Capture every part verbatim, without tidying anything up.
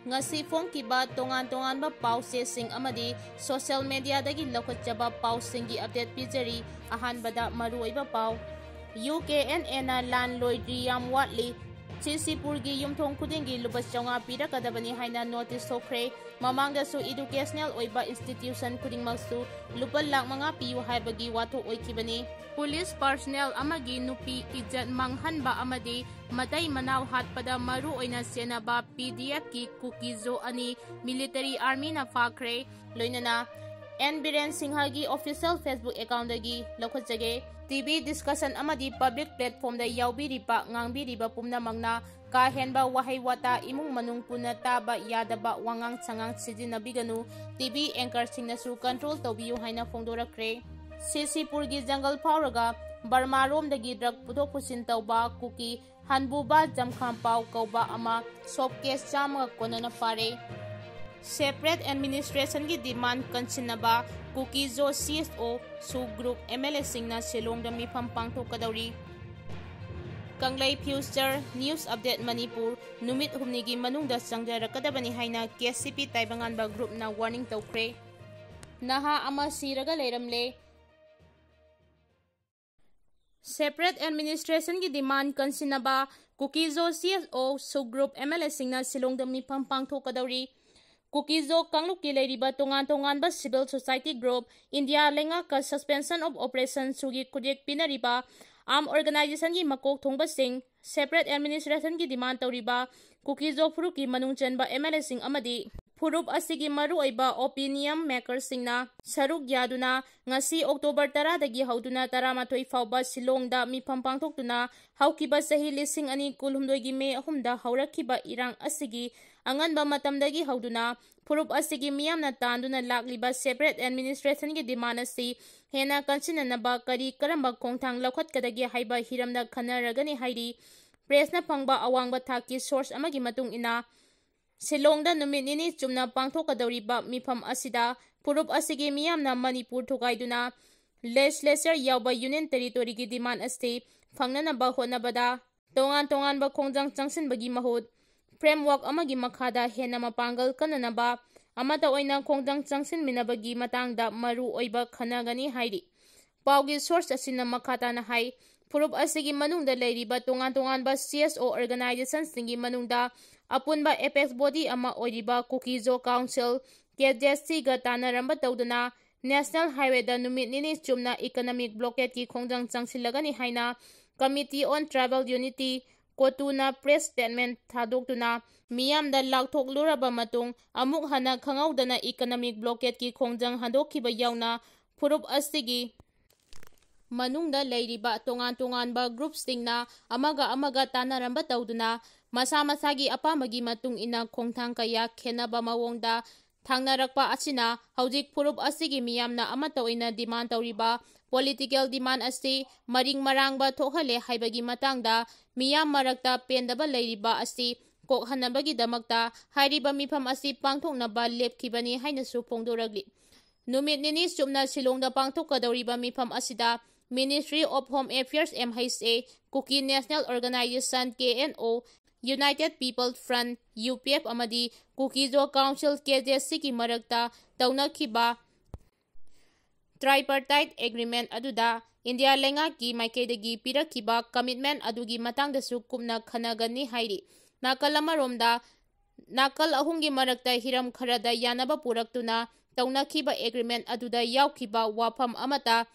ꯉꯁꯤ ꯐꯣꯡꯈꯤꯕ ꯇꯣꯉꯥꯟ ꯇꯣꯉꯥꯟꯕ ꯄꯥꯎꯆꯦꯁꯤꯡ ꯑꯃꯗꯤ social mediaꯗꯒꯤ ꯂꯧꯈꯠꯆꯕ ꯄꯥꯎꯁꯤꯡꯒꯤ update ꯄꯤꯖꯔꯤ꯫ ꯑꯍꯥꯟꯕꯗ ꯃꯔꯨꯑꯣꯏꯕ ꯄꯥꯎ꯫ UKNAꯅ ꯂꯥꯟ ꯂꯣꯏꯗ꯭ꯔꯤ, ꯌꯥꯝ ꯋꯥꯠꯂꯤ꯫ ꯁꯤꯁꯤꯄꯨꯔꯒꯤ ꯌꯨꯝꯊꯣꯡ ꯈꯨꯗꯤꯡꯒꯤ ꯂꯨꯄꯥ ꯆꯥꯝꯃꯉꯥ ꯄꯤꯔꯛꯀꯗꯕꯅꯤ ꯍꯥꯏꯅ notice ꯊꯣꯛꯈ꯭ꯔꯦ꯫ ꯃꯃꯥꯡꯗꯁꯨ educational ꯑꯣꯏꯕ institution ꯈꯨꯗꯤꯡꯃꯛꯁꯨ ꯂꯨꯄꯥ ꯂꯥꯈ ꯃꯉꯥ ꯄꯤꯌꯨ ꯍꯥꯏꯕꯒꯤ ꯋꯥꯊꯣꯛ ꯑꯣꯏꯈꯤꯕꯅꯤ꯫ Police personnel ꯑꯃꯒꯤ ꯅꯨꯄꯤ ꯏꯖꯠ ꯃꯥꯡꯍꯟꯕ ꯑꯃꯗꯤ ꯃꯇꯩ ꯃꯅꯥꯎ ꯍꯥꯠꯄꯗ ꯃꯔꯨ ꯑꯣꯏꯅ ꯆꯦꯟꯅꯕ PDFꯀꯤ ꯀꯨꯀꯤꯖꯣ ꯑꯅꯤ military armyꯅ ꯐꯥꯈ꯭ꯔꯦ꯫ ꯂꯣꯏꯅꯅ N Biren ꯁꯤꯡꯍꯒꯤ official Facebook accountꯗꯒꯤ ꯂꯧꯈꯠꯆꯒꯦ꯫ TV discussion ꯑꯃꯗꯤ public platformꯗ ꯌꯥꯎꯕꯤꯔꯤꯕ, ꯉꯥꯡꯕꯤꯔꯤꯕ ꯄꯨꯝꯅꯃꯛꯅ ꯀꯥ ꯍꯦꯟꯕ ꯋꯥꯍꯩ ꯋꯥꯇꯥ, ꯏꯃꯨꯡ ꯃꯅꯨꯡ ꯄꯨꯟꯅ ꯇꯥꯕ ꯌꯥꯗꯕ ꯋꯥꯉꯥꯡ ꯁꯉꯥꯡ ꯁꯤꯖꯤꯟꯅꯕꯤꯒꯅꯨ꯫ TV anchorꯁꯤꯡꯅꯁꯨ control ꯇꯧꯕꯤꯌꯨ ꯍꯥꯏꯅ ꯐꯣꯡꯗꯣꯔꯛꯈ꯭ꯔꯦ꯫ ꯁꯤꯁꯤꯄꯨꯔꯒꯤ ꯖꯪꯒꯜ ꯐꯥꯎꯔꯒ ꯕꯔꯃꯥꯔꯣꯝꯗꯒꯤ drug ꯄꯨꯊꯣꯛ ꯄꯨꯁꯤꯟ ꯇꯧꯕ ꯀꯨꯀꯤ ꯍꯟꯕꯨꯕꯥ ꯖꯝꯈꯥꯝꯄꯥꯎ ꯀꯧꯕ ꯑꯃ soap case ꯆꯥꯝꯃꯒ ꯀꯣꯟꯅꯅ ꯐꯥꯔꯦ꯫ Separate administrationꯒꯤ demand ꯀꯟꯁꯤꯟꯅꯕ ꯀꯨꯀꯤꯖꯣ CSO, SoO group MLAꯁꯤꯡꯅ ꯁꯤꯂꯣꯡꯗ ꯃꯤꯐꯝ ꯄꯥꯡꯊꯣꯛꯀꯗꯧꯔꯤ꯫ ꯀꯪꯂꯩ Future News Update ꯃꯅꯤꯄꯨꯔ ꯅꯨꯃꯤꯠ ꯍꯨꯝꯅꯤꯒꯤ ꯃꯅꯨꯡꯗ ꯆꯪꯖꯔꯛꯀꯗꯕꯅꯤ ꯍꯥꯏꯅ KCP ꯇꯥꯏꯕꯪꯉꯥꯟꯕ groupꯅ warning ꯇꯧꯈ꯭ꯔꯦ꯫ ꯅꯍꯥ ꯑꯃ ꯁꯤꯔꯒ ꯂꯩꯔꯝꯂꯦ꯫ Separate administrationꯒꯤ demand ꯀꯟꯁꯤꯟꯅꯕ ꯀꯨꯀꯤꯖꯣ CSO, SoO group MLAꯁꯤꯡꯅ ꯁꯤꯂꯣꯡꯗ ꯃꯤꯐꯝ ꯄꯥꯡꯊꯣꯛꯀꯗꯧꯔꯤ꯫ ꯀꯨꯀꯤꯖꯣ ꯀꯥꯡꯂꯨꯞꯀꯤ ꯂꯩꯔꯤꯕ ꯇꯣꯉꯥꯟ ꯇꯣꯉꯥꯟꯕ civil society group, ꯏꯟꯗꯤꯌꯥ ꯂꯩꯉꯥꯛꯀ suspension of operation SoOꯒꯤ ꯈꯨꯠꯌꯦꯛ ꯄꯤꯅꯔꯤꯕ armed organizationꯒꯤ ꯃꯀꯣꯛ ꯊꯣꯡꯕꯁꯤꯡ, separate administrationꯒꯤ demand ꯇꯧꯔꯤꯕ ꯀꯨꯀꯤꯖꯣ ꯐꯨꯔꯨꯞꯀꯤ ꯃꯅꯨꯡ ꯆꯟꯕ MLAꯁꯤꯡ ꯑꯃꯗꯤ ꯐꯨꯔꯨꯞ ꯑꯁꯤꯒꯤ ꯃꯔꯨꯑꯣꯏꯕ opinion makerꯁꯤꯡꯅ ꯁꯔꯨꯛ ꯌꯥꯗꯨꯅ ꯉꯁꯤ October ꯇꯔꯥꯗꯒꯤ ꯍꯧꯗꯨꯅ ꯇꯔꯥꯃꯥꯊꯣꯏ ꯐꯥꯎꯕ ꯁꯤꯂꯣꯡꯗ ꯃꯤꯐꯝ ꯄꯥꯡꯊꯣꯛꯇꯨꯅ ꯍꯧꯈꯤꯕ ꯆꯍꯤ ꯂꯤꯁꯤꯡ ꯑꯅꯤ ꯀꯨꯟꯍꯨꯝꯗꯣꯏꯒꯤ May ꯑꯍꯨꯝꯗ ꯍꯧꯔꯛꯈꯤꯕ ꯏꯔꯥꯡ ꯑꯁꯤꯒꯤ ꯑꯉꯟꯕ ꯃꯇꯝꯗꯒꯤ ꯍꯧꯗꯨꯅ ꯐꯨꯔꯨꯞ ꯑꯁꯤꯒꯤ ꯃꯤꯌꯥꯝꯅ ꯇꯥꯟꯗꯨꯅ ꯂꯥꯛꯂꯤꯕ separate administrationꯒꯤ demand ꯑꯁꯤ ꯍꯦꯟꯅ ꯀꯟꯁꯤꯟꯅꯅꯕ ꯀꯔꯤ ꯀꯔꯝꯕ ꯈꯣꯡꯊꯥꯡ ꯂꯧꯈꯠꯀꯗꯒꯦ ꯍꯥꯏꯕ ꯍꯤꯔꯝꯗ ꯈꯟꯅꯔꯒꯅꯤ ꯍꯥꯏꯔꯤ꯫ Pressꯅ ꯐꯪꯕ ꯑꯋꯥꯡꯕ ꯊꯥꯛꯀꯤ source ꯑꯃꯒꯤ ꯃꯇꯨꯡ ꯏꯟꯅ, ꯁꯤꯂꯣꯡꯗ ꯅꯨꯃꯤꯠ ꯅꯤꯅꯤ ꯆꯨꯞꯅ ꯄꯥꯡꯊꯣꯛꯀꯗꯧꯔꯤꯕ ꯃꯤꯐꯝ ꯑꯁꯤꯗ ꯐꯨꯔꯨꯞ ꯑꯁꯤꯒꯤ ꯃꯤꯌꯥꯝꯅ ꯃꯅꯤꯄꯨꯔ ꯊꯨꯒꯥꯏꯗꯨꯅ legislature ꯌꯥꯎꯕ union territoryꯒꯤ demand ꯑꯁꯤ ꯐꯪꯅꯅꯕ ꯍꯣꯠꯅꯕꯗ ꯇꯣꯉꯥꯟ ꯇꯣꯉꯥꯟꯕ ꯈꯣꯡꯖꯪ ꯆꯪꯁꯤꯟꯕꯒꯤ ꯃꯍꯨꯠ ꯐ꯭ꯔꯦꯝꯋꯥꯔꯛ ꯑꯃꯒꯤ ꯃꯈꯥꯗ ꯍꯦꯟꯅ ꯃꯄꯥꯡꯒꯜ ꯀꯟꯅꯅꯕ ꯑꯃꯠꯇ ꯑꯣꯏꯅ ꯈꯣꯡꯖꯪ ꯆꯪꯁꯤꯟꯃꯤꯟꯅꯕꯒꯤ ꯃꯇꯥꯡꯗ ꯃꯔꯨ ꯑꯣꯏꯕ ꯈꯟꯅꯒꯅꯤ ꯍꯥꯏꯔꯤ꯫ ꯄꯥꯎꯒꯤ ꯁꯣꯔꯁ ꯑꯁꯤꯅ ꯃꯈꯥ ꯇꯥꯅ ꯍꯥꯏ, ꯐꯨꯔꯨꯞ ꯑꯁꯤꯒꯤ ꯃꯅꯨꯡꯗ ꯂꯩꯔꯤꯕ ꯇꯣꯉꯥꯟ ꯇꯣꯉꯥꯟꯕ ꯁꯤ ꯑꯦꯁ ꯑꯣ ꯑꯣꯔꯒꯅꯥꯏꯖꯦꯁꯟꯁꯤꯡꯒꯤ ꯃꯅꯨꯡꯗ ꯑꯄꯨꯟꯕ ꯑꯦꯄꯦꯛꯁ ꯕꯣꯗꯤ ꯑꯃ ꯑꯣꯏꯔꯤꯕ ꯀꯨꯀꯤꯖꯣ ꯀꯥꯎꯟꯁꯤꯜ, ꯀꯦ ꯖꯦ ꯁꯤꯒ ꯇꯥꯟꯅꯔꯝꯕ ꯇꯧꯗꯨꯅ ꯅꯦꯁꯅꯦꯜ ꯍꯥꯏꯋꯦꯗ ꯅꯨꯃꯤꯠ ꯅꯤꯅꯤ ꯆꯨꯞꯅ ꯏꯀꯅꯣꯃꯤꯛ ꯕ꯭ꯂꯣꯀꯦꯗꯀꯤ ꯈꯣꯡꯖꯪ ꯆꯪꯁꯤꯜꯂꯒꯅꯤ ꯍꯥꯏꯅ ꯀꯃꯤꯇꯤ ꯑꯣꯟ ꯇ꯭ꯔꯥꯏꯕꯦꯜ ꯌꯨꯅꯤꯇꯤ, ꯀꯣꯇꯨꯅ ꯄ꯭ꯔꯦꯁ ꯁ꯭ꯇꯦꯠꯃꯦꯟꯠ ꯊꯥꯗꯣꯛꯇꯨꯅ ꯃꯤꯌꯥꯝꯗ ꯂꯥꯎꯊꯣꯛꯂꯨꯔꯕ ꯃꯇꯨꯡ ꯑꯃꯨꯛ ꯍꯟꯅ ꯈꯪꯍꯧꯗꯅ ꯏꯀꯅꯣꯃꯤꯛ ꯕ꯭ꯂꯣꯀꯦꯗꯀꯤ ꯈꯣꯡꯖꯪ ꯍꯟꯗꯣꯛꯈꯤꯕ ꯌꯥꯎꯅ ꯐꯨꯔꯨꯞ ꯑꯁꯤꯒꯤ ꯃꯅꯨꯡꯗ ꯂꯩꯔꯤꯕ ꯇꯣꯉꯥꯟ ꯇꯣꯉꯥꯟꯕ ꯒ꯭ꯔꯨꯞꯁꯤꯡꯅ ꯑꯃꯒ ꯑꯃꯒ ꯇꯥꯟꯅꯔꯝꯕ ꯇꯧꯗꯨꯅ ꯃꯁꯥ ꯃꯁꯥꯒꯤ ꯑꯄꯥꯝꯕꯒꯤ ꯃꯇꯨꯡ ꯏꯟꯅ ꯈꯣꯡꯊꯥꯡ ꯀꯌꯥ ꯈꯦꯟꯅꯕ ꯃꯑꯣꯡꯗ ꯊꯥꯡꯅꯔꯛꯄ ꯑꯁꯤꯅ ꯍꯧꯖꯤꯛ ꯐꯨꯔꯨꯞ ꯑꯁꯤꯒꯤ ꯃꯤꯌꯥꯝꯅ ꯑꯃꯠꯇ ꯑꯣꯏꯅ ꯗꯤꯃꯥꯟ ꯇꯧꯔꯤꯕ ꯄꯣꯂꯤꯇꯤꯀꯦꯜ ꯗꯤꯃꯥꯟ ꯑꯁꯤ ꯃꯔꯤꯡ ꯃꯔꯥꯡꯕ ꯊꯣꯛꯍꯜꯂꯦ ꯍꯥꯏꯕꯒꯤ ꯃꯇꯥꯡꯗ ꯃꯤꯌꯥꯝ ꯃꯔꯛꯇ ꯄꯦꯟꯗꯕ ꯂꯩꯔꯤꯕ ꯑꯁꯤ ꯀꯣꯛꯍꯟꯅꯕꯒꯤꯗꯃꯛꯇ ꯍꯥꯏꯔꯤꯕ ꯃꯤꯐꯝ ꯑꯁꯤ ꯄꯥꯡꯊꯣꯛꯅꯕ ꯂꯦꯞꯈꯤꯕꯅꯤ ꯍꯥꯏꯅꯁꯨ ꯐꯣꯡꯗꯣꯔꯛꯂꯤ꯫ ꯅꯨꯃꯤꯠ ꯅꯤꯅꯤ ꯆꯨꯞꯅ ꯁꯤꯂꯣꯡꯗ ꯄꯥꯡꯊꯣꯛꯀꯗꯧꯔꯤꯕ ꯃꯤꯐꯝ ꯑꯁꯤꯗ Ministry of Home Affairs, M H A, Kuki National Organization, K N O, United People Front, U P F, ꯑꯃꯗꯤ ꯀꯨꯀꯤꯖꯣ ꯀꯥꯎꯟꯁꯤꯜ, ꯀꯦ ꯖꯦ ꯁꯤꯒꯤ ꯃꯔꯛꯇ ꯇꯧꯅꯈꯤꯕ ꯇ꯭ꯔꯥꯏꯄꯔꯇꯥꯏꯠ ꯑꯦꯒ꯭ꯔꯤꯃꯦꯟꯠ ꯑꯗꯨꯗ ꯏꯟꯗꯤꯌꯥ ꯂꯩꯉꯥꯛꯀꯤ ꯃꯥꯏꯀꯩꯗꯒꯤ ꯄꯤꯔꯛꯈꯤꯕ ꯀꯃꯤꯠꯃꯦꯟꯠ ꯑꯗꯨꯒꯤ ꯃꯇꯥꯡꯗꯁꯨ ꯀꯨꯞꯅ ꯈꯟꯅꯒꯅꯤ ꯍꯥꯏꯔꯤ꯫ ꯅꯥꯀꯜ ꯑꯃꯔꯣꯝꯗ, ꯅꯥꯀꯜ ꯑꯍꯨꯝꯒꯤ ꯃꯔꯛꯇ ꯍꯤꯔꯝ ꯈꯔꯗ ꯌꯥꯅꯕ ꯄꯨꯔꯛꯇꯨꯅ ꯇꯧꯅꯈꯤꯕ ꯑꯦꯒ꯭ꯔꯤꯃꯦꯟꯠ ꯑꯗꯨꯗ ꯌꯥꯎꯈꯤꯕ ꯋꯥꯐꯝ ꯑꯃꯠꯇ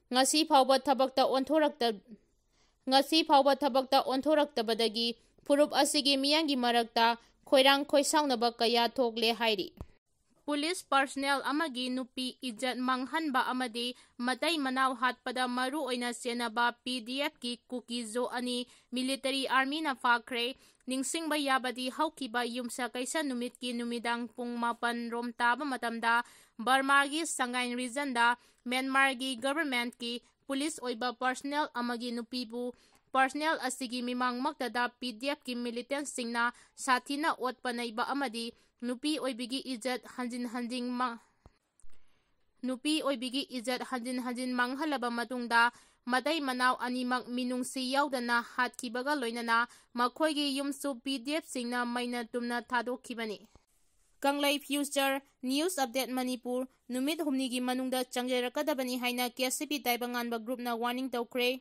ꯉꯁꯤ ꯐꯥꯎꯕ ꯊꯕꯛꯇ ꯑꯣꯟꯊꯣꯔꯛꯇ-, ꯉꯁꯤ ꯐꯥꯎꯕ ꯊꯕꯛꯇ ꯑꯣꯟꯊꯣꯔꯛꯇꯕꯗꯒꯤ ꯐꯨꯔꯨꯞ ꯑꯁꯤꯒꯤ ꯃꯤꯌꯥꯝꯒꯤ ꯃꯔꯛꯇ ꯈꯣꯏꯔꯥꯡ ꯈꯣꯏꯁꯥꯎꯅꯕ ꯀꯌꯥ ꯊꯣꯛꯂꯦ ꯍꯥꯏꯔꯤ꯫ ꯄꯨꯂꯤꯁ ꯄꯔꯁꯅꯦꯜ ꯑꯃꯒꯤ ꯅꯨꯄꯤ ꯏꯖꯠ ꯃꯥꯡꯍꯟꯕ ꯑꯃꯗꯤ ꯃꯇꯩ ꯃꯅꯥꯎ ꯍꯥꯠꯄꯗ ꯃꯔꯨ ꯑꯣꯏꯅ ꯆꯦꯟꯅꯕ ꯄꯤ ꯗꯤ ꯑꯦꯐꯀꯤ ꯀꯨꯀꯤꯖꯣ ꯑꯅꯤ ꯃꯤꯂꯤꯇꯔꯤ ꯑꯥꯔꯃꯤꯅ ꯐꯥꯈ꯭ꯔꯦ꯫ ꯅꯤꯡꯁꯤꯡꯕ ꯌꯥꯕꯗꯤ ꯍꯧꯈꯤꯕ ꯌꯨꯝꯁꯀꯩꯁ ꯅꯨꯃꯤꯠꯀꯤ ꯅꯨꯃꯤꯗꯥꯡ ꯄꯨꯡ ꯃꯥꯄꯟ ꯔꯣꯝ ꯇꯥꯕ ꯃꯇꯝꯗ ꯕꯔꯃꯥꯒꯤ ꯁꯉꯥꯏꯟ ꯔꯤꯖꯟꯗ ꯃ꯭ꯌꯥꯟꯃꯥꯔꯒꯤ ꯒꯚꯔꯟꯃꯦꯟꯠꯀꯤ ꯄꯨꯂꯤꯁ ꯑꯣꯏꯕ ꯄꯔꯁꯅꯦꯜ ꯑꯃꯒꯤ ꯅꯨꯄꯤꯕꯨ ꯄꯔꯁꯅꯦꯜ ꯑꯁꯤꯒꯤ ꯃꯤꯃꯥꯡꯃꯛꯇꯗ ꯄꯤ ꯗꯤ ꯑꯦꯐꯀꯤ ꯃꯤꯂꯤꯇꯦꯟꯠꯁꯤꯡꯅ ꯁꯥꯊꯤꯅ ꯑꯣꯠꯄ ꯅꯩꯕ ꯑꯃꯗꯤ ꯅꯨꯄꯤ ꯑꯣꯏꯕꯤꯒꯤ ꯏꯖꯠ ꯍꯟꯖꯤꯟ ꯍꯟꯖꯤꯟ ꯃꯥ-, ꯅꯨꯄꯤ ꯑꯣꯏꯕꯤꯒꯤ ꯏꯖꯠ ꯍꯟꯖꯤꯟ ꯍꯟꯖꯤꯟ ꯃꯥꯡꯍꯜꯂꯕ ꯃꯇꯨꯡꯗ ꯃꯇꯩ ꯃꯅꯥꯎ ꯑꯅꯤꯃꯛ ꯃꯤꯅꯨꯡꯁꯤ ꯌꯥꯎꯗꯅ ꯍꯥꯠꯈꯤꯕꯒ ꯂꯣꯏꯅꯅ ꯃꯈꯣꯏꯒꯤ ꯌꯨꯝꯁꯨ ꯄꯤ ꯗꯤ ꯑꯦꯐꯁꯤꯡꯅ ꯃꯩꯅ ꯇꯨꯝꯅ ꯊꯥꯗꯣꯛꯈꯤꯕꯅꯤ꯫ ꯀꯪꯂꯩ ꯐ꯭ꯌꯨꯆꯔ ꯅ꯭ꯌꯨꯁ ꯑꯞꯗꯦꯠ ꯃꯅꯤꯄꯨꯔ ꯅꯨꯃꯤꯠ ꯍꯨꯝꯅꯤꯒꯤ ꯃꯅꯨꯡꯗ ꯆꯪꯖꯔꯛꯀꯗꯕꯅꯤ ꯍꯥꯏꯅ ꯀꯦ ꯑꯦꯁ ꯁꯤ ꯄꯤ ꯇꯥꯏꯕꯪꯉꯥꯟꯕ ꯒ꯭ꯔꯨꯞꯅ ꯋꯥꯔꯅꯤꯡ ꯇꯧꯈ꯭ꯔꯦ꯫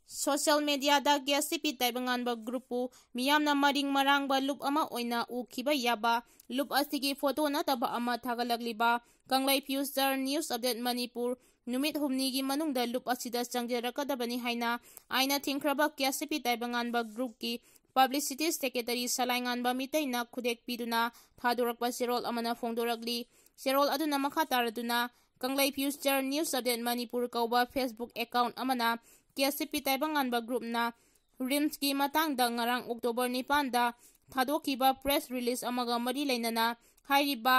ꯁꯣꯁꯤꯌꯦꯜ ꯃꯦꯗꯤꯌꯥꯗ ꯀꯦ ꯑꯦꯁ ꯁꯤ ꯄꯤ ꯇꯥꯏꯕꯪꯉꯥꯟꯕ ꯒ꯭ꯔꯨꯞꯄꯨ ꯃꯤꯌꯥꯝꯅ ꯃꯔꯤꯡ ꯃꯔꯥꯡꯕ ꯂꯨꯞ ꯑꯃ ꯑꯣꯏꯅ ꯎꯈꯤꯕ ꯌꯥꯕ ꯂꯨꯞ ꯑꯁꯤꯒꯤ ꯐꯣꯇꯣ ꯅꯠꯇꯕ ꯑꯃ ꯊꯥꯒꯠꯂꯛꯂꯤꯕ ꯀꯪꯂꯩ ꯐ꯭ꯌꯨꯆꯔ ꯅ꯭ꯌꯨꯁ ꯑꯞꯗꯦꯠ ꯃꯅꯤꯄꯨꯔ ꯅꯨꯃꯤꯠ ꯍꯨꯝꯅꯤꯒꯤ ꯃꯅꯨꯡꯗ ꯂꯨꯞ ꯑꯁꯤꯗ ꯆꯪꯖꯔꯛꯀꯗꯕꯅꯤ ꯍꯥꯏꯅ ꯑꯥꯏꯟꯅ ꯊꯤꯡꯈ꯭ꯔꯕ ꯀꯦ ꯑꯦꯁ ꯁꯤ ꯄꯤ ꯇꯥꯏꯕꯪꯉꯥꯟꯕ ꯒ꯭ꯔꯨꯞꯀꯤ ꯄꯕ꯭ꯂꯤꯁꯤꯇꯤ ꯁꯦꯀ꯭ꯔꯦꯇꯔꯤ ꯁꯂꯥꯏꯉꯥꯟꯕ ꯃꯤꯇꯩꯅ ꯈꯨꯗꯦꯛ ꯄꯤꯗꯨꯅ ꯊꯥꯗꯣꯔꯛꯄ ꯆꯦꯔꯣꯜ ꯑꯃꯅ ꯐꯣꯡꯗꯣꯔꯛꯂꯤ꯫ ꯆꯦꯔꯣꯜ ꯑꯗꯨꯅ ꯃꯈꯥ ꯇꯥꯔꯗꯨꯅ ꯀꯪꯂꯩ ꯐ꯭ꯌꯨꯆꯔ ꯅ꯭ꯌꯨꯁ ꯑꯞꯗꯦꯠ ꯃꯅꯤꯄꯨꯔ ꯀꯧꯕ ꯐꯦꯁꯕꯨꯛ ꯑꯦꯀꯥꯎꯟ ꯑꯃꯅ ꯀꯦ ꯑꯦꯁ ꯁꯤ ꯄꯤ ꯇꯥꯏꯕꯪꯉꯥꯟꯕ ꯒ꯭ꯔꯨꯞꯅ ꯔꯤꯝꯁꯀꯤ ꯃꯇꯥꯡꯗ ꯉꯔꯥꯡ ꯑꯣꯛꯇꯣꯕꯔ ꯅꯤꯄꯥꯟꯗ ꯊꯥꯗꯣꯛꯈꯤꯕ ꯄ꯭ꯔꯦꯁ ꯔꯤꯂꯤꯖ ꯑꯃꯒ ꯃꯔꯤ ꯂꯩꯅꯅ ꯍꯥꯏꯔꯤꯕ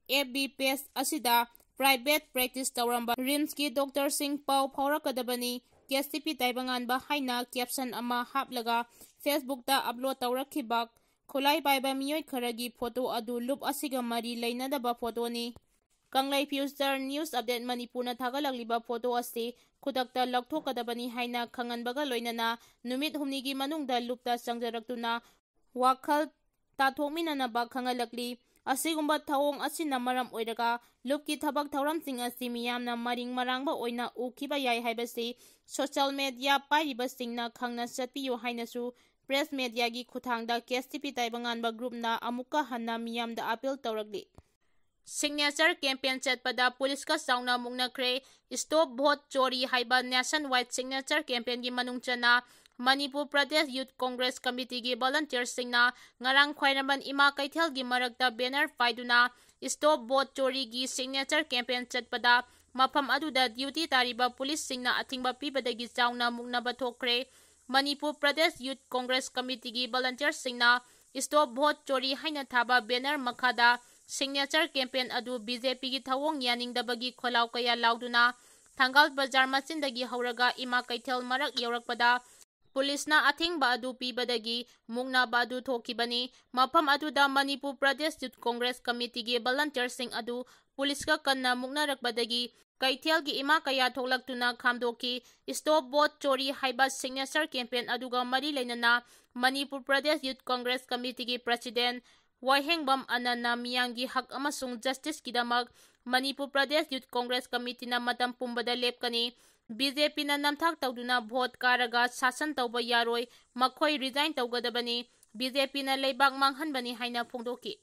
ꯑꯦꯐ ꯕꯤ ꯄꯦꯖ ꯑꯁꯤꯗ ꯄ꯭ꯔꯥꯏꯚꯦꯠ ꯄ꯭ꯔꯦꯛꯇꯤꯁ ꯇꯧꯔꯝꯕ ꯔꯤꯝꯁꯀꯤ ꯗꯣꯛꯇꯔꯁꯤꯡ ꯄꯥꯎ ꯐꯥꯎꯔꯛꯀꯗꯕꯅꯤ, ꯀꯦ ꯑꯦꯁ ꯁꯤ ꯄꯤ ꯇꯥꯏꯕꯪꯉꯥꯟꯕ ꯍꯥꯏꯅ ꯀꯦꯞꯁꯟ ꯑꯃ ꯍꯥꯞꯂꯒ ꯐꯦꯁꯕꯨꯛꯇ ꯑꯞꯂꯣꯗ ꯇꯧꯔꯛꯈꯤꯕ ꯈꯨꯠꯂꯥꯏ ꯄꯥꯏꯕ ꯃꯤꯑꯣꯏ ꯈꯔꯒꯤ ꯐꯣꯇꯣ ꯑꯗꯨ ꯂꯨꯞ ꯑꯁꯤꯒ ꯃꯔꯤ ꯂꯩꯅꯗꯕ ꯐꯣꯇꯣꯅꯤ꯫ ꯀꯪꯂꯩ ꯐ꯭ꯌꯨꯆꯔ ꯅ꯭ꯌꯨꯁ ꯑꯞꯗꯦꯠ ꯃꯅꯤꯄꯨꯔꯅ ꯊꯥꯒꯠꯂꯛꯂꯤꯕ ꯐꯣꯇꯣ ꯑꯁꯤ ꯈꯨꯗꯛꯇ ꯂꯧꯊꯣꯛꯀꯗꯕꯅꯤ ꯍꯥꯏꯅ ꯈꯪꯍꯟꯕꯒ ꯂꯣꯏꯅꯅ ꯅꯨꯃꯤꯠ ꯍꯨꯝꯅꯤꯒꯤ ꯃꯅꯨꯡꯗ ꯂꯨꯞꯇ ꯆꯪꯖꯔꯛꯇꯨꯅ ꯋꯥꯈꯜ ꯇꯥꯊꯣꯛꯃꯤꯟꯅꯅꯕ ꯈꯪꯍꯜꯂꯛꯂꯤ꯫ ꯑꯁꯤꯒꯨꯝꯕ ꯊꯧꯑꯣꯡ ꯑꯁꯤꯅ ꯃꯔꯝ ꯑꯣꯏꯔꯒ ꯂꯨꯞꯀꯤ ꯊꯕꯛ ꯊꯧꯔꯝꯁꯤꯡ ꯑꯁꯤ ꯃꯤꯌꯥꯝꯅ ꯃꯔꯤꯡ ꯃꯔꯥꯡꯕ ꯑꯣꯏꯅ ꯎꯈꯤꯕ ꯌꯥꯏ ꯍꯥꯏꯕꯁꯤ ꯁꯣꯁꯤꯌꯦꯜ ꯃꯦꯗꯤꯌꯥ ꯄꯥꯏꯔꯤꯕꯁꯤꯡꯅ ꯈꯪꯅ ꯆꯠꯄꯤꯌꯨ ꯍꯥꯏꯅꯁꯨ ꯄ꯭ꯔꯦꯁ ꯃꯦꯗꯤꯌꯥꯒꯤ ꯈꯨꯠꯊꯥꯡꯗ ꯀꯦ ꯑꯦꯁ ꯁꯤ ꯄꯤ ꯇꯥꯏꯕꯪꯉꯥꯟꯕ ꯒ꯭ꯔꯨꯞꯅ ꯑꯃꯨꯛꯀ ꯍꯟꯅ ꯃꯤꯌꯥꯝꯗ ꯑꯄꯤꯜ ꯇꯧꯔꯛꯂꯤ꯫ ꯁꯤꯒꯅꯦꯆꯔ ꯀꯦꯝꯄꯦꯟ ꯆꯠꯄꯗ ꯄꯨꯂꯤꯁꯀ ꯆꯥꯎꯅ ꯃꯨꯛꯅꯈ꯭ꯔꯦ꯫ ꯁ꯭ꯇꯣꯞ ꯚꯣꯠ ꯆꯣꯔꯤ ꯍꯥꯏꯕ ꯅꯦꯁꯟ ꯋꯥꯏꯗ ꯁꯤꯒꯅꯦꯆꯔ ꯀꯦꯝꯄꯦꯟꯒꯤ ꯃꯅꯨꯡ ꯆꯟꯅ ꯃꯅꯤꯄꯨꯔ ꯄ꯭ꯔꯗꯦꯁ ꯌꯨꯊ ꯀꯣꯡꯒ꯭ꯔꯦꯁ ꯀꯃꯤꯇꯤꯒꯤ ꯚꯣꯂꯟꯇꯤꯌꯔꯁꯤꯡꯅ ꯉꯔꯥꯡ ꯈ꯭ꯋꯥꯏꯔꯝꯕꯟ ꯏꯃꯥ ꯀꯩꯊꯦꯜꯒꯤ ꯃꯔꯛꯇ ꯕꯦꯅꯔ ꯄꯥꯏꯗꯨꯅ ꯁ꯭ꯇꯣꯞ ꯚꯣꯠ ꯆꯣꯔꯤꯒꯤ ꯁꯤꯒꯅꯦꯆꯔ ꯀꯦꯝꯄꯦꯟ ꯆꯠꯄꯗ ꯃꯐꯝ ꯑꯗꯨꯗ ꯗ꯭ꯌꯨꯇꯤ ꯇꯥꯔꯤꯕ ꯄꯨꯂꯤꯁꯁꯤꯡꯅ ꯑꯊꯤꯡꯕ ꯄꯤꯕꯗꯒꯤ ꯆꯥꯎꯅ ꯃꯨꯛꯅꯕ ꯊꯣꯛꯈ꯭ꯔꯦ꯫ ꯃꯅꯤꯄꯨꯔ ꯄ꯭ꯔꯗꯦꯁ ꯌꯨꯊ ꯀꯣꯡꯒ꯭ꯔꯦꯁ ꯀꯃꯤꯇꯤꯒꯤ ꯚꯣꯂꯟꯇꯤꯌꯔꯁꯤꯡꯅ ꯁ꯭ꯇꯣꯞ ꯚꯣꯠ ꯆꯣꯔꯤ ꯍꯥꯏꯅ ꯊꯥꯕ ꯕꯦꯅꯔ ꯃꯈꯥꯗ ꯁꯤꯒꯅꯦꯆꯔ ꯀꯦꯝꯄꯦꯟ ꯑꯗꯨ ꯕꯤ ꯖꯦ ꯄꯤꯒꯤ ꯊꯧꯑꯣꯡ ꯌꯥꯅꯤꯡꯗꯕꯒꯤ ꯈꯣꯜꯂꯥꯎ ꯀꯌꯥ ꯂꯥꯎꯗꯨꯅ ꯊꯪꯒꯥꯜ ꯕꯖꯥꯔ ꯃꯆꯤꯟꯗꯒꯤ ꯍꯧꯔꯒ ꯏꯃꯥ ꯀꯩꯊꯦꯜ ꯃꯔꯛ ꯌꯧꯔꯛꯄꯗ ꯄꯨꯂꯤꯁꯅ ꯑꯊꯤꯡꯕ ꯑꯗꯨ ꯄꯤꯕꯗꯒꯤ ꯃꯨꯛꯅꯕ ꯑꯗꯨ ꯊꯣꯛꯈꯤꯕꯅꯤ꯫ ꯃꯐꯝ ꯑꯗꯨꯗ ꯃꯅꯤꯄꯨꯔ ꯄ꯭ꯔꯗꯦꯁ ꯌꯨꯊ ꯀꯣꯡꯒ꯭ꯔꯦꯁ ꯀꯃꯤꯇꯤꯒꯤ ꯚꯣꯂꯟꯇꯤꯌꯔꯁꯤꯡ ꯑꯗꯨ ꯄꯨꯂꯤꯁꯀ ꯀꯟꯅ ꯃꯨꯛꯅꯔꯛꯄꯗꯒꯤ ꯀꯩꯊꯦꯜꯒꯤ ꯏꯃꯥ ꯀꯌꯥ ꯊꯣꯛꯂꯛꯇꯨꯅ ꯈꯥꯝꯗꯣꯛꯈꯤ꯫ Stop Vote Chori ꯍꯥꯏꯕ signature campaign ꯑꯗꯨꯒ ꯃꯔꯤ ꯂꯩꯅꯅ Manipur Pradesh youth congress ꯀꯃꯤꯇꯤꯒꯤ president ꯋꯥꯍꯦꯡꯕꯝ ꯑꯅꯟꯅ ꯃꯤꯌꯥꯝꯒꯤ ꯍꯛ ꯑꯃꯁꯨꯡ justiceꯀꯤꯗꯃꯛ ꯃꯅꯤꯄꯨꯔ ꯄ꯭ꯔꯗꯦꯁ ꯌꯨꯊ ꯀꯣꯡꯒ꯭ꯔꯦꯁ ꯀꯃꯤꯇꯤꯅ ꯃꯇꯝ ꯄꯨꯝꯕꯗ ꯂꯦꯞꯀꯅꯤ꯫ BJPꯅ ꯅꯝꯊꯥꯛ ꯇꯧꯗꯨꯅ vote ꯀꯥꯔꯒ ꯁꯥꯁꯟ ꯇꯧꯕ ꯌꯥꯔꯣꯏ, ꯃꯈꯣꯏ resign ꯇꯧꯒꯗꯕꯅꯤ꯫ BJPꯅ ꯂꯩꯕꯥꯛ ꯃꯥꯡꯍꯟꯕꯅꯤ ꯍꯥꯏꯅ ꯐꯣꯡꯗꯣꯛꯈꯤ꯫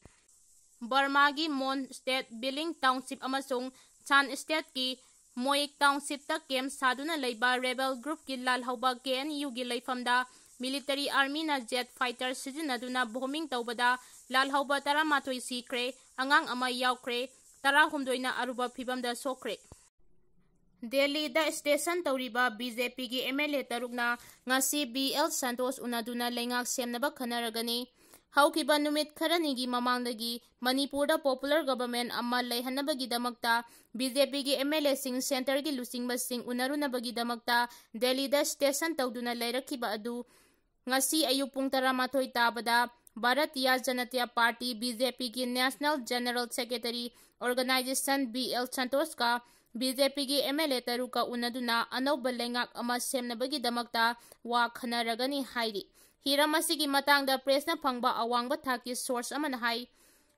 ꯕꯔꯃꯥꯒꯤ ꯃꯣꯟ State Biling Township ꯑꯃꯁꯨꯡ ꯁꯥꯟ Stateꯀꯤ ꯃꯣꯌꯦꯛ Townshipꯇ camp ꯁꯥꯗꯨꯅ ꯂꯩꯕ rebel groupꯀꯤ ꯂꯥꯜꯍꯧꯕ KNUꯒꯤ ꯂꯩꯐꯝꯗ military armyꯅ jet fighter ꯁꯤꯖꯤꯟꯅꯗꯨꯅ bombing ꯇꯧꯕꯗ ꯂꯥꯜꯍꯧꯕ ꯇꯔꯥꯃꯥꯊꯣꯏ ꯁꯤꯈ꯭ꯔꯦ, ꯑꯉꯥꯡ ꯑꯃ ꯌꯥꯎꯈ꯭ꯔꯦ, ꯇꯔꯥꯍꯨꯝꯗꯣꯏꯅ ꯑꯔꯨꯕ ꯐꯤꯕꯝꯗ ꯁꯣꯛꯈ꯭ꯔꯦ꯫ ꯗꯦꯜꯂꯤꯗ station ꯇꯧꯔꯤꯕ BJPꯒꯤ MLA ꯇꯔꯨꯛꯅ ꯉꯁꯤ ꯕꯤ ꯑꯦꯜ ꯁꯟꯇꯣꯁ ꯎꯅꯗꯨꯅ ꯂꯩꯉꯥꯛ ꯁꯦꯝꯅꯕ ꯈꯟꯅꯔꯒꯅꯤ꯫ ꯍꯧꯈꯤꯕ ꯅꯨꯃꯤꯠ ꯈꯔꯅꯤꯒꯤ ꯃꯃꯥꯡꯗꯒꯤ ꯃꯅꯤꯄꯨꯔꯗ popular government ꯑꯃ ꯂꯩꯍꯟꯅꯕꯒꯤꯗꯃꯛꯇ BJPꯒꯤ MLAꯁꯤꯡ centreꯒꯤ ꯂꯨꯆꯤꯡꯕꯁꯤꯡ ꯎꯅꯔꯨꯅꯕꯒꯤꯗꯃꯛꯇ ꯗꯦꯜꯂꯤꯗ station ꯇꯧꯗꯨꯅ ꯂꯩꯔꯛꯈꯤꯕ ꯑꯗꯨ ꯉꯁꯤ ꯑꯌꯨꯛ ꯄꯨꯡ ꯇꯔꯥꯃꯥꯊꯣꯏ ꯇꯥꯕꯗ ꯚꯥꯔꯇꯤꯌ ꯖꯅꯇꯥ ꯄꯥꯔꯇꯤ, BJPꯒꯤ National General Secretary Organization B L ꯁꯟꯇꯣꯁꯀ BJPꯒꯤ MLA ꯇꯔꯨꯛꯀ ꯎꯅꯗꯨꯅ ꯑꯅꯧꯕ ꯂꯩꯉꯥꯛ ꯑꯃ ꯁꯦꯝꯅꯕꯒꯤꯗꯃꯛꯇ ꯋꯥ ꯈꯟꯅꯔꯒꯅꯤ ꯍꯥꯏꯔꯤ꯫ ꯍꯤꯔꯝ ꯑꯁꯤꯒꯤ ꯃꯇꯥꯡꯗ pressꯅ ꯐꯪꯕ ꯑꯋꯥꯡꯕ ꯊꯥꯛꯀꯤ source ꯑꯃꯅ ꯍꯥꯏ,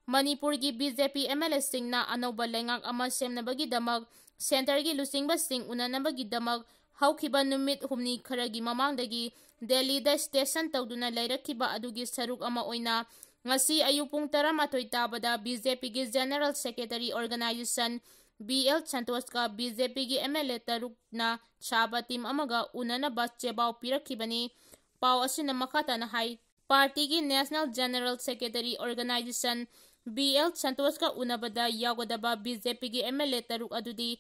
ꯃꯅꯤꯄꯨꯔꯒꯤ BJP MLAꯁꯤꯡꯅ ꯑꯅꯧꯕ ꯂꯩꯉꯥꯛ ꯑꯃ ꯁꯦꯝꯅꯕꯒꯤꯗꯃꯛ centreꯒꯤ ꯂꯨꯆꯤꯡꯕꯁꯤꯡ ꯎꯅꯅꯕꯒꯤꯗꯃꯛ ꯍꯧꯈꯤꯕ ꯅꯨꯃꯤꯠ ꯍꯨꯝꯅꯤ ꯈꯔꯒꯤ ꯃꯃꯥꯡꯗꯒꯤ ꯗꯦꯜꯂꯤꯗ station ꯇꯧꯗꯨꯅ ꯂꯩꯔꯛꯈꯤꯕ ꯑꯗꯨꯒꯤ ꯁꯔꯨꯛ ꯑꯃ ꯑꯣꯏꯅ ꯉꯁꯤ ꯑꯌꯨꯛ ꯄꯨꯡ ꯇꯔꯥꯃꯥꯊꯣꯏ ꯇꯥꯕꯗ BJPꯒꯤ General Secretary Organization B L ꯁꯟꯇꯣꯁꯀ BJPꯒꯤ MLA ꯇꯔꯨꯛꯅ ꯁꯥꯕ team ꯑꯃꯒ ꯎꯅꯅꯕ ꯆꯦꯕꯥꯎ ꯄꯤꯔꯛꯈꯤꯕꯅꯤ꯫ ꯄꯥꯎ ꯑꯁꯤꯅ ꯃꯈꯥ ꯇꯥꯅ ꯍꯥꯏ, ꯄꯥꯔꯇꯤꯒꯤ National General Secretary Organization B L ꯁꯟꯇꯣꯁꯀ ꯎꯅꯕꯗ ꯌꯥꯎꯒꯗꯕ BJPꯒꯤ MLA ꯇꯔꯨꯛ ꯑꯗꯨꯗꯤ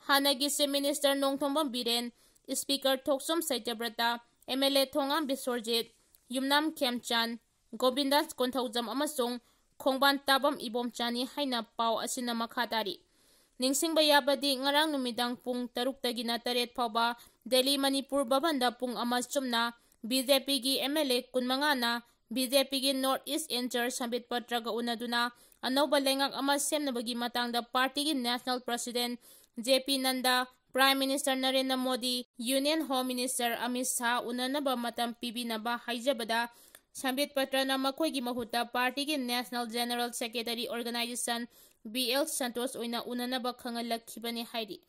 ꯍꯥꯟꯅꯒꯤ Chief Minister Nongthombam Biren, Speaker ꯊꯣꯛꯆꯣꯝ ꯁꯇ꯭ꯌꯕ꯭ꯔꯇ, MLA ꯊꯣꯉꯥꯝ ꯕꯤꯁ꯭ꯋꯔꯖꯤꯠ, ꯌꯨꯝꯅꯥꯝ ꯈꯦꯝꯆꯥꯟ, ꯒꯣꯕꯤꯟꯗꯥꯁ ꯀꯣꯟꯊꯧꯖꯝ ꯑꯃꯁꯨꯡ ꯈꯣꯡꯕꯥꯟ ꯇꯥꯕꯝ ꯏꯕꯣꯝꯆꯥꯅꯤ ꯍꯥꯏꯅ ꯄꯥꯎ ꯑꯁꯤꯅ ꯃꯈꯥ ꯇꯥꯔꯤ꯫ ꯅꯤꯡꯁꯤꯡꯕ ꯌꯥꯕꯗꯤ, ꯉꯔꯥꯡ ꯅꯨꯃꯤꯗꯥꯡ ꯄꯨꯡ ꯇꯔꯨꯛꯇꯒꯤꯅ ꯇꯔꯦꯠ ꯐꯥꯎꯕ ꯗꯦꯜꯂꯤ ꯃꯅꯤꯄꯨꯔ ꯚꯕꯟꯗ ꯄꯨꯡ ꯑꯃ ꯆꯨꯝꯅ BJPꯒꯤ MLA ꯀꯨꯟꯃꯉꯥꯅ BJPꯒꯤ North East in-charge ꯁꯝꯕꯤꯠ ꯄꯇ꯭ꯔꯒ ꯎꯅꯗꯨꯅ ꯑꯅꯧꯕ ꯂꯩꯉꯥꯛ ꯑꯃ ꯁꯦꯝꯅꯕꯒꯤ ꯃꯇꯥꯡꯗ ꯄꯥꯔꯇꯤꯒꯤ National President J P Nadda, Prime Minister Narendra Modi, Union Home Minister Amit Shah ꯎꯅꯅꯕ ꯃꯇꯝ ꯄꯤꯕꯤꯅꯕ ꯍꯥꯏꯖꯕꯗ, ꯁꯝꯕꯤꯠ ꯄꯇ꯭ꯔꯅ ꯃꯈꯣꯏꯒꯤ ꯃꯍꯨꯠꯇ ꯄꯥꯔꯇꯤꯒꯤ National General Secretary Organization B L Santosh ꯑꯣꯏꯅ ꯎꯅꯅꯕ ꯈꯪꯍꯜꯂꯛꯈꯤꯕꯅꯤ ꯍꯥꯏꯔꯤ꯫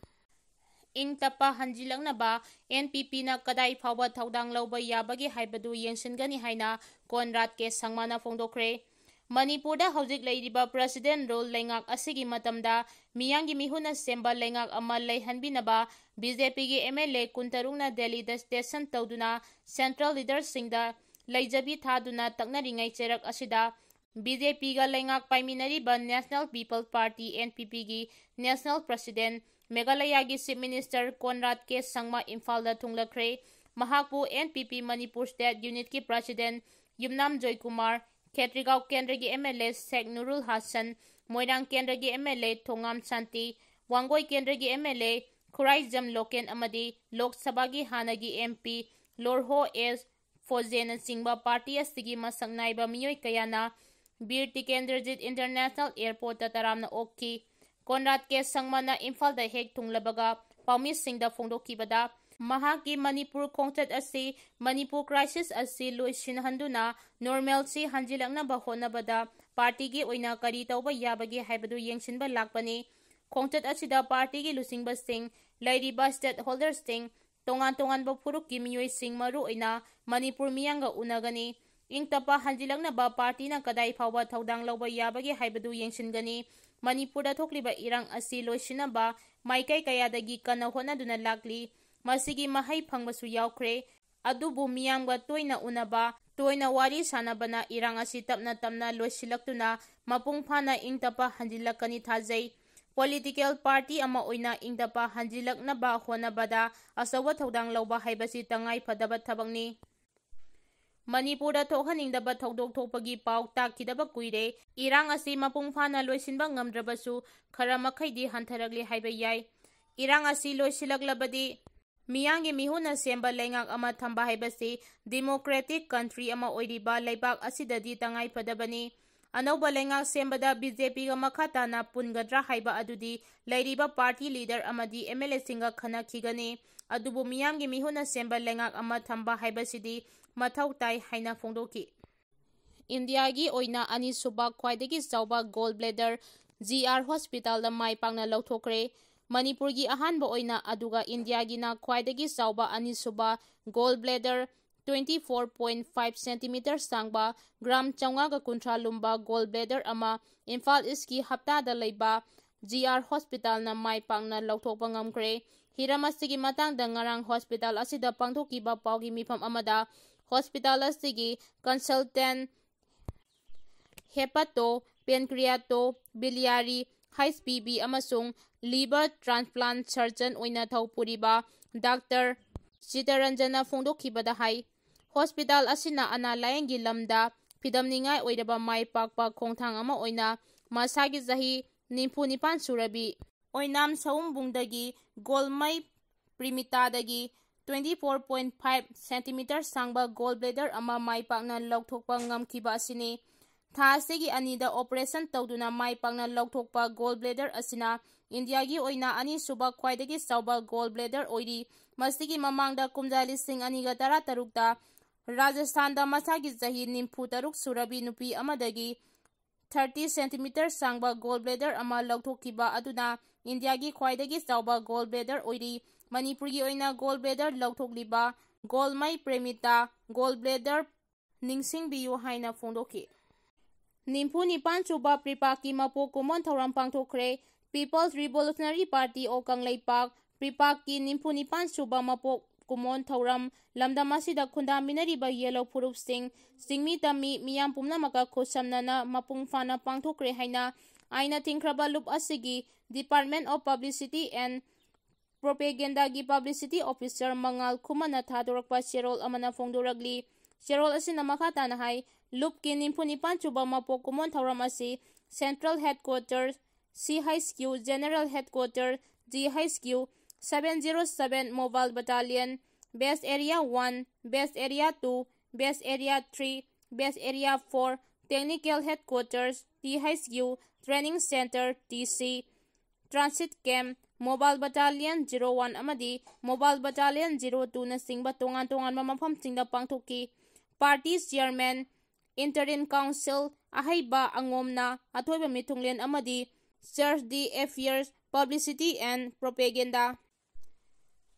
ꯏꯪ ꯇꯞꯄ ꯍꯟꯖꯤꯜꯂꯛꯅꯕ ꯑꯦꯟ ꯄꯤ ꯄꯤꯅ ꯀꯗꯥꯏ ꯐꯥꯎꯕ ꯊꯧꯗꯥꯡ ꯂꯧꯕ ꯌꯥꯕꯒꯦ ꯍꯥꯏꯕꯗꯨ ꯌꯦꯡꯁꯤꯟꯒꯅꯤ ꯍꯥꯏꯅ ꯀꯣꯟꯔꯥꯗ ꯀꯦ ꯁꯪꯃꯥꯅ ꯐꯣꯡꯗꯣꯛꯈ꯭ꯔꯦ꯫ ꯃꯅꯤꯄꯨꯔꯗ ꯍꯧꯖꯤꯛ ꯂꯩꯔꯤꯕ President Rule ꯂꯩꯉꯥꯛ ꯑꯁꯤꯒꯤ ꯃꯇꯝꯗ ꯃꯤꯌꯥꯝꯒꯤ ꯃꯤꯍꯨꯠꯅ ꯁꯦꯝꯕ ꯂꯩꯉꯥꯛ ꯑꯃ ꯂꯩꯍꯟꯕꯤꯅꯕ ꯕꯤ ꯖꯦ ꯄꯤꯒꯤ ꯑꯦꯝ ꯑꯦꯜ ꯑꯦ ꯀꯨꯟꯇꯔꯨꯛꯅ ꯗꯦꯜꯂꯤꯗ station ꯇꯧꯗꯨꯅ central leaderꯁꯤꯡꯗ ꯂꯩꯖꯕꯤ ꯊꯥꯗꯨꯅ ꯇꯛꯅꯔꯤꯉꯩ ꯆꯩꯔꯛ ꯑꯁꯤꯗ ꯕꯤ ꯖꯦ ꯄꯤꯒ ꯂꯩꯉꯥꯛ ꯄꯥꯏꯃꯤꯟꯅꯔꯤꯕ National People Party, N P ꯄꯤꯒꯤ National President, ꯃꯦꯘꯥꯂꯌꯥꯒꯤ Chief Minister ꯀꯣꯟꯔꯥꯗ ꯀꯦ ꯁꯪꯃꯥ ꯏꯝꯐꯥꯜꯗ ꯊꯨꯡꯂꯈ꯭ꯔꯦ꯫ ꯃꯍꯥꯛꯄꯨ ꯑꯦꯟ ꯄꯤ ꯄꯤ ꯃꯅꯤꯄꯨꯔ State Unitꯀꯤ President ꯌꯨꯝꯅꯥꯝ ꯖꯣꯏꯀꯨꯃꯥꯔ, ꯈꯦꯇ꯭ꯔꯤꯒꯥꯎ ꯀꯦꯟꯗ꯭ꯔꯒꯤ ꯑꯦꯝ ꯑꯦꯜ ꯑꯦ ꯁꯦꯛ ꯅꯨꯔꯨꯜ ꯍꯥꯁꯟ, ꯃꯣꯏꯔꯥꯡ ꯀꯦꯟꯗ꯭ꯔꯒꯤ ꯑꯦꯝ ꯑꯦꯜ ꯑꯦ ꯊꯣꯉꯥꯝ ꯁꯥꯟꯇꯤ, ꯋꯥꯡꯒꯣꯏ ꯀꯦꯟꯗ꯭ꯔꯒꯤ M L A Khuraijam local ꯑꯃꯗꯤ ꯂꯣꯛ ꯁꯚꯥꯒꯤ ꯍꯥꯟꯅꯒꯤ ꯑꯦꯝ ꯄꯤ ꯂꯣꯔꯍꯣ ꯑꯦꯁ ꯐꯣꯖꯦꯅꯆꯤꯡꯕ ꯄꯥꯔꯇꯤ ꯑꯁꯤꯒꯤ ꯃꯁꯛ ꯅꯥꯏꯕ ꯃꯤꯑꯣꯏ ꯀꯌꯥꯅ ꯕꯤꯔ ꯇꯤꯀꯦꯟꯗ꯭ꯔꯖꯤꯠ International Airportꯇ ꯇꯔꯥꯝꯅ ꯑꯣꯛꯈꯤ꯫ ꯀꯣꯟꯔꯥꯗ ꯀꯦ ꯁꯪꯃꯅ ꯏꯝꯐꯥꯜꯗ ꯍꯦꯛ ꯊꯨꯡꯂꯕꯒ ꯄꯥꯎꯃꯤꯁꯤꯡꯗ ꯐꯣꯡꯗꯣꯛꯈꯤꯕꯗ, ꯃꯍꯥꯛꯀꯤ ꯃꯅꯤꯄꯨꯔ ꯈꯣꯡꯆꯠ ꯑꯁꯤ ꯃꯅꯤꯄꯨꯔ crisis ꯑꯁꯤ ꯂꯣꯏꯁꯤꯟꯍꯟꯗꯨꯅ normalcy ꯍꯟꯖꯤꯜꯂꯛꯅꯕ ꯍꯣꯠꯅꯕꯗ ꯄꯥꯔꯇꯤꯒꯤ ꯑꯣꯏꯅ ꯀꯔꯤ ꯇꯧꯕ ꯌꯥꯕꯒꯦ ꯍꯥꯏꯕꯗꯨ ꯌꯦꯡꯁꯤꯟꯕ ꯂꯥꯛꯄꯅꯤ꯫ ꯈꯣꯡꯆꯠ ꯑꯁꯤꯗ ꯄꯥꯔꯇꯤꯒꯤ ꯂꯨꯆꯤꯡꯕꯁꯤꯡ, ꯂꯩꯔꯤꯕ stakeholderꯁꯤꯡ, ꯇꯣꯉꯥꯟ ꯇꯣꯉꯥꯟꯕ ꯐꯨꯔꯨꯞꯀꯤ ꯃꯤꯑꯣꯏꯁꯤꯡ, ꯃꯔꯨꯑꯣꯏꯅ ꯃꯅꯤꯄꯨꯔ ꯃꯤꯌꯥꯝꯒ ꯎꯅꯒꯅꯤ꯫ ꯏꯪ ꯇꯞꯄ ꯍꯟꯖꯤꯜꯂꯛꯅꯕ ꯄꯥꯔꯇꯤꯅ ꯀꯗꯥꯏ ꯐꯥꯎꯕ ꯊꯧꯗꯥꯡ ꯂꯧꯕ ꯌꯥꯕꯒꯦ ꯍꯥꯏꯕꯗꯨ ꯌꯦꯡꯁꯤꯟꯒꯅꯤ꯫ ꯃꯅꯤꯄꯨꯔꯗ ꯊꯣꯛꯂꯤꯕ ꯏꯔꯥꯡ ꯑꯁꯤ ꯂꯣꯏꯁꯤꯟꯅꯕ ꯃꯥꯏꯀꯩ ꯀꯌꯥꯗꯒꯤ ꯀꯟꯅ ꯍꯣꯠꯅꯗꯨꯅ ꯂꯥꯛꯂꯤ꯫ ꯃꯁꯤꯒꯤ ꯃꯍꯩ ꯐꯪꯕꯁꯨ ꯌꯥꯎꯈ꯭ꯔꯦ꯫ ꯑꯗꯨꯕꯨ ꯃꯤꯌꯥꯝꯒ ꯇꯣꯏꯅ ꯎꯅꯕ, ꯇꯣꯏꯅ ꯋꯥꯔꯤ ꯁꯥꯟꯅꯕꯅ ꯏꯔꯥꯡ ꯑꯁꯤ ꯇꯞꯅ ꯇꯞꯅ ꯂꯣꯏꯁꯤꯜꯂꯛꯇꯨꯅ ꯃꯄꯨꯡ ꯐꯥꯅ ꯏꯪ ꯇꯞꯄ ꯍꯟꯖꯤꯜꯂꯛꯀꯅꯤ ꯊꯥꯖꯩ꯫ Political party ꯑꯃ ꯑꯣꯏꯅ ꯏꯪ ꯇꯞꯄ ꯍꯟꯖꯤꯜꯂꯛꯅꯕ ꯍꯣꯠꯅꯕꯗ ꯑꯆꯧꯕ ꯊꯧꯗꯥꯡ ꯂꯧꯕ ꯍꯥꯏꯕꯁꯤ ꯇꯉꯥꯏ ꯐꯗꯕ ꯊꯕꯛꯅꯤ꯫ ꯃꯅꯤꯄꯨꯔꯗ ꯊꯣꯛꯍꯟꯅꯤꯡꯗꯕ ꯊꯧꯗꯣꯛ ꯊꯣꯛꯄꯒꯤ ꯄꯥꯎ ꯇꯥꯈꯤꯗꯕ ꯀꯨꯏꯔꯦ꯫ ꯏꯔꯥꯡ ꯑꯁꯤ ꯃꯄꯨꯡ ꯐꯥꯅ ꯂꯣꯏꯁꯤꯟꯕ ꯉꯝꯗ꯭ꯔꯕꯁꯨ ꯈꯔ ꯃꯈꯩꯗꯤ ꯍꯟꯊꯔꯛꯂꯦ ꯍꯥꯏꯕ ꯌꯥꯏ꯫ ꯏꯔꯥꯡ ꯑꯁꯤ ꯂꯣꯏꯁꯤꯜꯂꯛꯂꯕꯗꯤ ꯃꯤꯌꯥꯝꯒꯤ ꯃꯤꯍꯨꯠꯅ ꯁꯦꯝꯕ ꯂꯩꯉꯥꯛ ꯑꯃ ꯊꯝꯕ ꯍꯥꯏꯕꯁꯤ democratic country ꯑꯃ ꯑꯣꯏꯔꯤꯕ ꯂꯩꯕꯥꯛ ꯑꯁꯤꯗꯗꯤ ꯇꯉꯥꯏ ꯐꯗꯕꯅꯤ꯫ ꯑꯅꯧꯕ ꯂꯩꯉꯥꯛ ꯁꯦꯝꯕꯗ ꯕꯤ ꯖꯦ ꯄꯤꯒ ꯃꯈꯥ ꯇꯥꯅ ꯄꯨꯟꯒꯗ꯭ꯔꯥ ꯍꯥꯏꯕ ꯑꯗꯨꯗꯤ ꯂꯩꯔꯤꯕ ꯄꯥꯔꯇꯤ ꯂꯤꯗꯔ ꯑꯃꯗꯤ ꯑꯦꯝ ꯑꯦꯜ ꯑꯦꯁꯤꯡꯒ ꯈꯟꯅꯈꯤꯒꯅꯤ꯫ ꯑꯗꯨꯕꯨ ꯃꯤꯌꯥꯝꯒꯤ ꯃꯤꯍꯨꯠꯅ ꯁꯦꯝꯕ ꯂꯩꯉꯥꯛ ꯑꯃ ꯊꯝꯕ ꯍꯥꯏꯕꯁꯤꯗꯤ ꯃꯊꯧ ꯇꯥꯏ ꯍꯥꯏꯅ ꯐꯣꯡꯗꯣꯛꯈꯤ꯫ ꯏꯟꯗꯤꯌꯥꯒꯤ ꯑꯣꯏꯅ ꯑꯅꯤꯁꯨꯕ ꯈ꯭ꯋꯥꯏꯗꯒꯤ ꯆꯥꯎꯕ ꯒꯣꯜ ꯕ꯭ꯂꯦꯗꯔ ꯖꯤ ꯑꯥꯔ ꯍꯣꯁꯄꯤꯇꯥꯜꯗ ꯃꯥꯏ ꯄꯥꯛꯅ ꯂꯧꯊꯣꯛꯈ꯭ꯔꯦ꯫ ꯃꯅꯤꯄꯨꯔꯒꯤ ꯑꯍꯥꯟꯕ ꯑꯣꯏꯅ, ꯑꯗꯨꯒ ꯏꯟꯗꯤꯌꯥꯒꯤꯅ ꯈ꯭ꯋꯥꯏꯗꯒꯤ ꯆꯥꯎꯕ ꯑꯅꯤꯁꯨꯕ goal bladder twenty four point five centimetre ꯁꯥꯡꯕ, ꯒ꯭ꯔꯥꯝ ꯆꯥꯝꯃꯉꯥꯒ ꯀꯨꯟꯊ꯭ꯔꯥ ꯂꯨꯝꯕ ꯒꯣꯜ ꯕ꯭ꯂꯦꯗꯔ ꯑꯃ ꯏꯝꯐꯥꯜ ꯏꯁꯀꯤ ꯍꯞꯇꯥꯗ ꯂꯩꯕ ꯖꯤ ꯑꯥꯔ ꯍꯣꯁꯄꯤꯇꯥꯜꯅ ꯃꯥꯏ ꯄꯥꯛꯅ ꯂꯧꯊꯣꯛꯄ ꯉꯝꯈ꯭ꯔꯦ꯫ ꯍꯤꯔꯝ ꯑꯁꯤꯒꯤ ꯃꯇꯥꯡꯗ ꯉꯔꯥꯡ ꯍꯣꯁꯄꯤꯇꯥꯜ ꯑꯁꯤꯗ ꯄꯥꯡꯊꯣꯛꯈꯤꯕ ꯄꯥꯎꯒꯤ ꯃꯤꯐꯝ ꯑꯃꯗ ꯍꯣꯁꯄꯤꯇꯥꯜ ꯑꯁꯤꯒꯤ ꯀꯟꯁꯜꯇꯦꯟ ꯍꯦꯄꯥꯇꯣ, ꯄꯦꯟꯀ꯭ꯔꯤꯌꯥꯇꯣ, ꯕꯤꯂꯤꯌꯥꯔꯤ, ꯍꯩꯆ ꯄꯤ ꯕꯤ ꯑꯃꯁꯨꯡ ꯂꯤꯚꯔ ꯇ꯭ꯔꯥꯟꯁꯄ꯭ꯂꯥꯟ ꯁꯔꯖꯟ ꯑꯣꯏꯅ ꯊꯧ ꯄꯨꯔꯤꯕ ꯗꯥꯛꯇꯔ ꯆꯤꯇꯔꯟꯖꯟꯅ ꯐꯣꯡꯗꯣꯛꯈꯤꯕꯗ ꯍꯥꯏ, ꯍꯣꯁꯄꯤꯇꯥꯜ ꯑꯁꯤꯅ ꯑꯅꯥ ꯂꯥꯌꯦꯡꯒꯤ ꯂꯝꯗ ꯐꯤꯗꯝꯅꯤꯡꯉꯥꯏ ꯑꯣꯏꯔꯕ ꯃꯥꯏ ꯄꯥꯛꯄ ꯈꯣꯡꯊꯥꯡ ꯑꯃ ꯑꯣꯏꯅ ꯃꯁꯥꯒꯤ ꯆꯍꯤ ꯅꯤꯐꯨ ꯅꯤꯄꯥꯟ ꯁꯨꯔꯕꯤ ꯑꯣꯏꯅꯥꯝ ꯁꯋꯨꯝꯕꯨꯡꯗꯒꯤ ꯒꯣꯜꯃꯩ ꯄ꯭ꯔꯤꯃꯤꯇꯥꯗꯒꯤ twenty four point five centimetre ꯁꯥꯡꯕ ꯒꯣꯜ ꯕ꯭ꯂꯦꯗꯔ ꯑꯃ ꯃꯥꯏ ꯄꯥꯛꯅ ꯂꯧꯊꯣꯛꯄ ꯉꯝꯈꯤꯕ ꯑꯁꯤꯅꯤ꯫ ꯊꯥ ꯑꯁꯤꯒꯤ ꯑꯅꯤꯗ ꯑꯣꯄꯔꯦꯁꯟ ꯇꯧꯗꯨꯅ ꯃꯥꯏ ꯄꯥꯛꯅ ꯂꯧꯊꯣꯛꯄ ꯒꯣꯜ ꯕ꯭ꯂꯦꯗꯔ ꯑꯁꯤꯅ ꯏꯟꯗꯤꯌꯥꯒꯤ ꯑꯣꯏꯅ ꯑꯅꯤꯁꯨꯕ ꯈ꯭ꯋꯥꯏꯗꯒꯤ ꯆꯥꯎꯕ ꯒꯣꯜ ꯕ꯭ꯂꯦꯗꯔ ꯑꯣꯏꯔꯤ꯫ ꯃꯁꯤꯒꯤ ꯃꯃꯥꯡꯗ ꯀꯨꯝꯖꯥ ꯂꯤꯁꯤꯡ ꯑꯅꯤꯒ ꯇꯔꯥꯇꯔꯨꯛꯇ ꯔꯥꯖꯁꯊꯥꯟꯗ ꯃꯁꯥꯒꯤ ꯆꯍꯤ ꯅꯤꯐꯨ ꯇꯔꯨꯛ ꯁꯨꯔꯕꯤ ꯅꯨꯄꯤ ꯑꯃꯗꯒꯤ ꯊꯥꯔꯇꯤ ꯁꯦꯟꯇꯤꯃꯤꯇꯔ ꯁꯥꯡꯕ ꯒꯣꯜ ꯕ꯭ꯂꯦꯗꯔ ꯑꯃ ꯂꯧꯊꯣꯛꯈꯤꯕ ꯑꯗꯨꯅ ꯏꯟꯗꯤꯌꯥꯒꯤ ꯈ꯭ꯋꯥꯏꯗꯒꯤ ꯆꯥꯎꯕ ꯒꯣꯜ ꯕ꯭ꯂꯦꯗꯔ ꯑꯣꯏꯔꯤ꯫ ꯃꯅꯤꯄꯨꯔꯒꯤ ꯑꯣꯏꯅ ꯒꯣꯜ ꯕ꯭ꯂꯦꯗꯔ ꯂꯧꯊꯣꯛꯂꯤꯕ ꯒꯣꯜꯃꯩ ꯄ꯭ꯔꯦꯃꯤꯇꯥ ꯒꯣꯜ ꯕ꯭ꯂꯦꯗꯔ ꯅꯤꯡꯁꯤꯡꯕꯤꯌꯨ ꯍꯥꯏꯅ ꯐꯣꯡꯗꯣꯛꯈꯤ꯫ ꯅꯤꯐꯨ ꯅꯤꯄꯥꯟ ꯁꯨꯕ ꯄ꯭ꯔꯤꯄꯥꯛꯀꯤ ꯃꯄꯣꯛ ꯀꯨꯝꯑꯣꯟ ꯊꯧꯔꯝ ꯄꯥꯡꯊꯣꯛꯈ꯭ꯔꯦ꯫ People's Revolutionary Party of Kangleipak, ꯄ꯭ꯔꯤꯄꯥꯛꯀꯤ ꯅꯤꯐꯨ ꯅꯤꯄꯥꯟ ꯁꯨꯕ ꯃꯄꯣꯛ ꯀꯨꯝꯑꯣꯟ ꯊꯧꯔꯝ ꯂꯝꯗꯝ ꯑꯁꯤꯗ ꯈꯨꯟꯗꯥꯃꯤꯟꯅꯔꯤꯕ ꯌꯦꯜꯍꯧ ꯐꯨꯔꯨꯞꯁꯤꯡ, ꯆꯤꯡꯃꯤ ꯇꯝꯃꯤ ꯃꯤꯌꯥꯝ ꯄꯨꯝꯅꯃꯛꯀ ꯈꯨꯠꯁꯝꯅꯅ ꯃꯄꯨꯡ ꯐꯥꯅ ꯄꯥꯡꯊꯣꯛꯈ꯭ꯔꯦ ꯍꯥꯏꯅ ꯑꯥꯏꯟꯅ ꯊꯤꯡꯈ꯭ꯔꯕ ꯂꯨꯞ ꯑꯁꯤꯒꯤ Department of Publicity and Propagandaꯒꯤ Publicity Officer ꯃꯉꯥꯜ ꯈꯨꯃꯟꯅ ꯊꯥꯗꯣꯔꯛꯄ ꯆꯦꯔꯣꯜ ꯑꯃꯅ ꯐꯣꯡꯗꯣꯔꯛꯂꯤ꯫ ꯆꯦꯔꯣꯜ ꯑꯁꯤꯅ ꯃꯈꯥ ꯇꯥꯅ ꯍꯥꯏ, ꯂꯨꯞꯀꯤ ꯅꯤꯐꯨ ꯅꯤꯄꯥꯟ ꯁꯨꯕ ꯃꯄꯣꯛ ꯀꯨꯝꯑꯣꯟ ꯊꯧꯔꯝ ꯑꯁꯤ Central Headquarter, C H Q, General Headquarter, G H Q, seven zero seven Mobile Battalion, Base Area one, Base Area two, Base Area three, Base Area four, Technical Headquarters, T H U, Training Center, T C, Transit Camp, Mobile Battalion zero one ꯑꯃꯗꯤ Mobile Battalion zero two ꯅꯆꯤꯡꯕ ꯇꯣꯉꯥꯟ ꯇꯣꯉꯥꯟꯕ ꯃꯐꯝꯁꯤꯡꯗ ꯄꯥꯡꯊꯣꯛꯈꯤ꯫ Party Chairman, Interim Council, ꯑꯍꯩꯕ ꯑꯉꯣꯝꯅ ꯑꯊꯣꯏꯕ ꯃꯤꯊꯨꯡꯂꯦꯟ ꯑꯃꯗꯤ Charge d'Affaires, Publicity and Propaganda,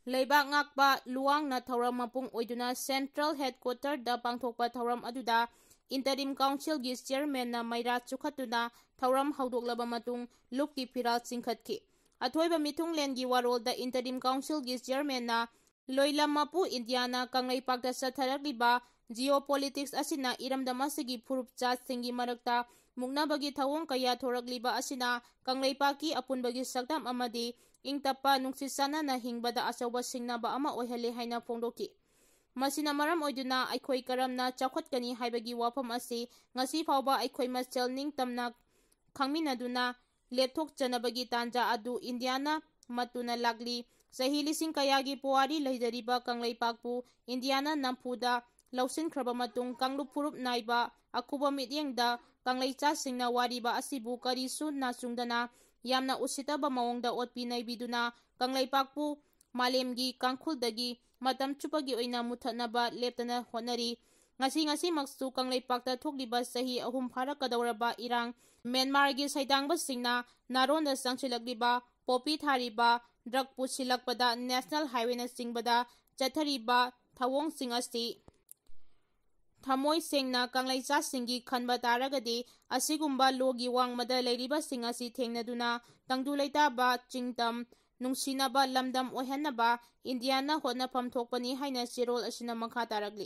ꯂꯩꯕꯥꯛ ꯉꯥꯛꯄ ꯂꯨꯋꯥꯡꯅ ꯊꯧꯔꯝ ꯃꯄꯨꯡ ꯑꯣꯏꯗꯨꯅ Central Headquarterꯗ ꯄꯥꯡꯊꯣꯛꯄ ꯊꯧꯔꯝ ꯑꯗꯨꯗ Interim Councilꯒꯤ Chairmanꯅ ꯃꯩꯔꯥ ꯆꯨꯈꯠꯇꯨꯅ ꯊꯧꯔꯝ ꯍꯧꯗꯣꯛꯂꯕ ꯃꯇꯨꯡ ꯂꯨꯞꯀꯤ ꯐꯤꯔꯥꯜ ꯆꯤꯡꯈꯠꯈꯤ꯫ ꯑꯊꯣꯏꯕ ꯃꯤꯊꯨꯡꯂꯦꯟꯒꯤ ꯋꯥꯔꯣꯜꯗ Interim Councilꯒꯤ Chairmanꯅ ꯂꯣꯏꯂꯝ ꯃꯄꯨ ꯏꯟꯗꯤꯌꯥꯅ ꯀꯪꯂꯩꯄꯥꯛꯇ ꯆꯠꯊꯔꯛꯂꯤꯕ geopolitics ꯑꯁꯤꯅ ꯏꯔꯝꯗꯝ ꯑꯁꯤꯒꯤ ꯐꯨꯔꯨꯞ ꯖꯥꯠꯁꯤꯡꯒꯤ ꯃꯔꯛꯇ ꯃꯨꯛꯅꯕꯒꯤ ꯊꯧꯑꯣꯡ ꯀꯌꯥ ꯊꯣꯔꯛꯂꯤꯕ ꯑꯁꯤꯅ ꯀꯪꯂꯩꯄꯥꯛꯀꯤ ꯑꯄꯨꯟꯕꯒꯤ ꯁꯛꯇꯝ ꯑꯃꯗꯤ ꯏꯪ ꯇꯞꯄ ꯅꯨꯡꯁꯤꯠ ꯆꯥꯟꯅꯅ ꯍꯤꯡꯕꯗ ꯑꯆꯧꯕ ꯁꯤꯡꯅꯕ ꯑꯃ ꯑꯣꯏꯍꯜꯂꯦ ꯍꯥꯏꯅ ꯐꯣꯡꯗꯣꯛꯈꯤ꯫ ꯃꯁꯤꯅ ꯃꯔꯝ ꯑꯣꯏꯗꯨꯅ ꯑꯩꯈꯣꯏ ꯀꯔꯝꯅ ꯆꯥꯎꯈꯠꯀꯅꯤ ꯍꯥꯏꯕꯒꯤ ꯋꯥꯐꯝ ꯑꯁꯤ ꯉꯁꯤ ꯐꯥꯎꯕ ꯑꯩꯈꯣꯏ ꯃꯁꯦꯜ ꯅꯤꯡꯇꯝꯅ ꯈꯪꯃꯤꯟꯅꯗꯨꯅ ꯂꯦꯞꯊꯣꯛꯆꯅꯕꯒꯤ ꯇꯥꯟꯖꯥ ꯑꯗꯨ ꯏꯟꯗꯤꯌꯥꯅ ꯃꯠꯇꯨꯅ ꯂꯥꯛꯂꯤ꯫ ꯆꯍꯤ ꯂꯤꯁꯤꯡ ꯀꯌꯥꯒꯤ ꯄꯨꯋꯥꯔꯤ ꯂꯩꯖꯔꯤꯕ ꯀꯪꯂꯩꯄꯥꯛꯄꯨ ꯏꯟꯗꯤꯌꯥꯅ ꯅꯝꯐꯨꯗ ꯂꯧꯁꯤꯟꯈ꯭ꯔꯕ ꯃꯇꯨꯡ ꯀꯥꯡꯂꯨꯞ ꯐꯨꯔꯨꯞ ꯅꯥꯏꯕ ꯑꯀꯨꯕ ꯃꯤꯠꯌꯦꯡꯗ ꯀꯪꯂꯩꯆꯥꯁꯤꯡꯅ ꯋꯥꯔꯤꯕ ꯑꯁꯤꯕꯨ ꯀꯔꯤꯁꯨ ꯅꯥꯆꯨꯡꯗꯅ ꯌꯥꯝꯅ ꯎꯁꯤꯠꯇꯕ ꯃꯑꯣꯡꯗ ꯑꯣꯠꯄꯤ ꯅꯩꯕꯤꯗꯨꯅ ꯀꯪꯂꯩꯄꯥꯛꯄꯨ ꯃꯥꯂꯦꯝꯒꯤ ꯀꯥꯡꯈꯨꯜꯗꯒꯤ ꯃꯇꯝ ꯆꯨꯞꯄꯒꯤ ꯑꯣꯏꯅ ꯃꯨꯠꯊꯠꯅꯕ ꯂꯦꯞꯇꯅ ꯍꯣꯠꯅꯔꯤ꯫ ꯉꯁꯤ ꯉꯁꯤꯃꯛꯁꯨ ꯀꯪꯂꯩꯄꯥꯛꯇ ꯊꯣꯛꯂꯤꯕ ꯆꯍꯤ ꯑꯍꯨꯝ ꯐꯥꯔꯛꯀꯗꯧꯔꯕ ꯏꯔꯥꯡ, ꯃ꯭ꯌꯥꯟꯃꯥꯔꯒꯤ ꯁꯩꯗꯥꯡꯕꯁꯤꯡꯅ ꯅꯥꯔꯣꯟꯗ ꯆꯪꯁꯤꯜꯂꯛꯂꯤꯕ, ꯄꯣꯄꯤ ꯊꯥꯔꯤꯕ, drug ꯄꯨꯁꯤꯜꯂꯛꯄꯗ National Highwayꯅꯆꯤꯡꯕꯗ ꯆꯠꯊꯔꯤꯕ ꯊꯧꯑꯣꯡꯁꯤꯡ ꯑꯁꯤ ꯊꯃꯣꯏ ꯁꯦꯡꯅ ꯀꯪꯂꯩꯆꯥꯁꯤꯡꯒꯤ ꯈꯟꯕ ꯇꯥꯔꯒꯗꯤ ꯑꯁꯤꯒꯨꯝꯕ ꯂꯣꯒꯤ ꯋꯥꯡꯃꯗ ꯂꯩꯔꯤꯕꯁꯤꯡ ꯑꯁꯤ ꯊꯦꯡꯅꯗꯨꯅ ꯇꯪꯗꯨ ꯂꯩꯇꯥꯕ, ꯆꯤꯡꯗꯝ, ꯅꯨꯡꯁꯤꯅꯕ ꯂꯝꯗꯝ ꯑꯣꯏꯍꯟꯅꯕ ꯏꯟꯗꯤꯌꯥꯅ ꯍꯣꯠꯅꯐꯝ ꯊꯣꯛꯄꯅꯤ ꯍꯥꯏꯅ ꯆꯦꯔꯣꯜ ꯑꯁꯤꯅ ꯃꯈꯥ ꯇꯥꯔꯛꯂꯤ꯫